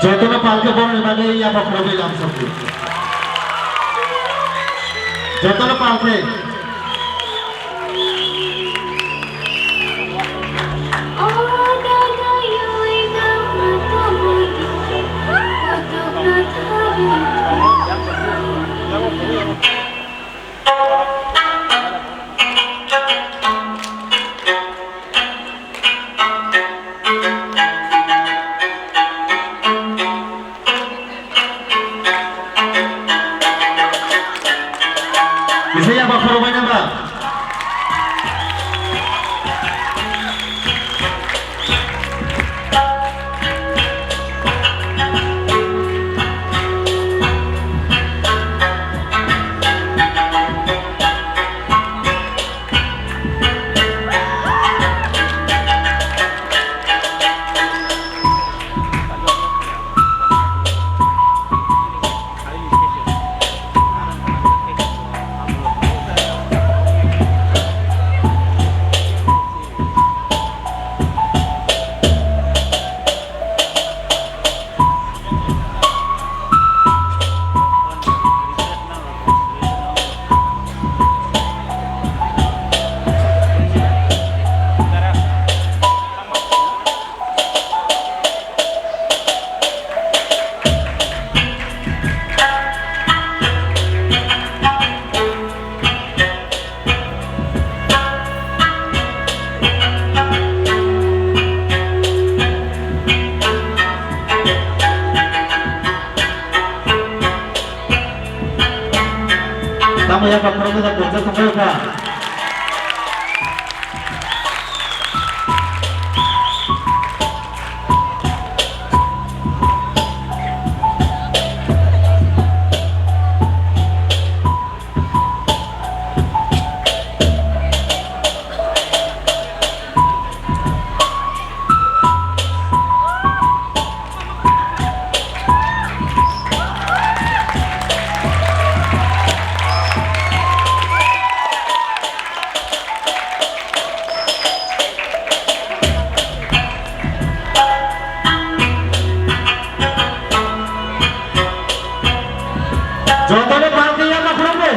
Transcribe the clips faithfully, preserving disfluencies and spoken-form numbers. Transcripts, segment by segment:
Jotono palke boroni bagwi yapha khorokwi lamsokdi. Jotono palke. Kisa ya ba khoro bai na ba. Tamo ya patrón de la puerta, ¿cómo está? Jotono palke ya ma khulumdi.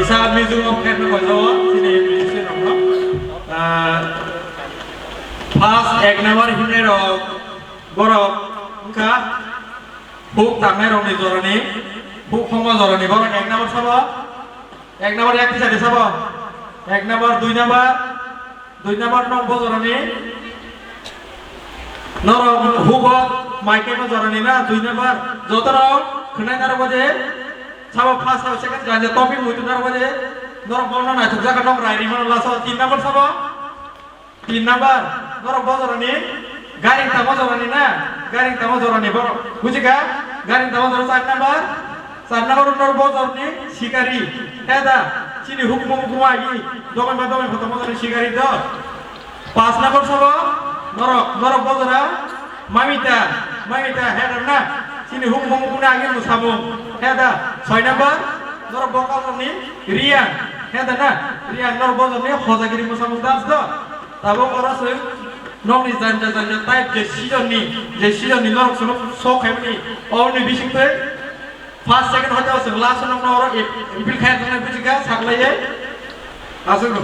Sa Mizoram khe no koilawo, chini M D C rokno. Ah, first ek number himnai rok, borok wngkha huk tangnai rokni jorani, huk hongma jorani, borok ek number sabo, ek number yak tisari sabo, ek number, dui number, dui number nok bojorani, norok hugo mai kebo jorani na, dui number, joto rok khwnai narok baje, sabo first, sabo second, ganja topic muitu narok baje, norok bono naithok jaka nok rai rimano laso, tin number sabo, tin number, norok bojorani, garing tamo jorani na, garing tamo jorani borok, bujika, garing tamo jorani, char number, Char number norok bojorni sikari, heda, chini hukmung kumagi, dobai ma dobai photo bojorni sikari do. Pas number sabo, norok, norok bojora, mamita, mamita, heda na, chini hukmung kumagi musamung, heda, soi number, norok bokalni riya, heda na, riya norok bojorni hojagiri musamung dance do. Tabuk oro se nokni janja janja type je season ni, je season ni norok sono sok khaimani, oni bising tei First, second hoite aswk last no no oro ap-, appeal khai thangna bujika saklaiye. Aswk no.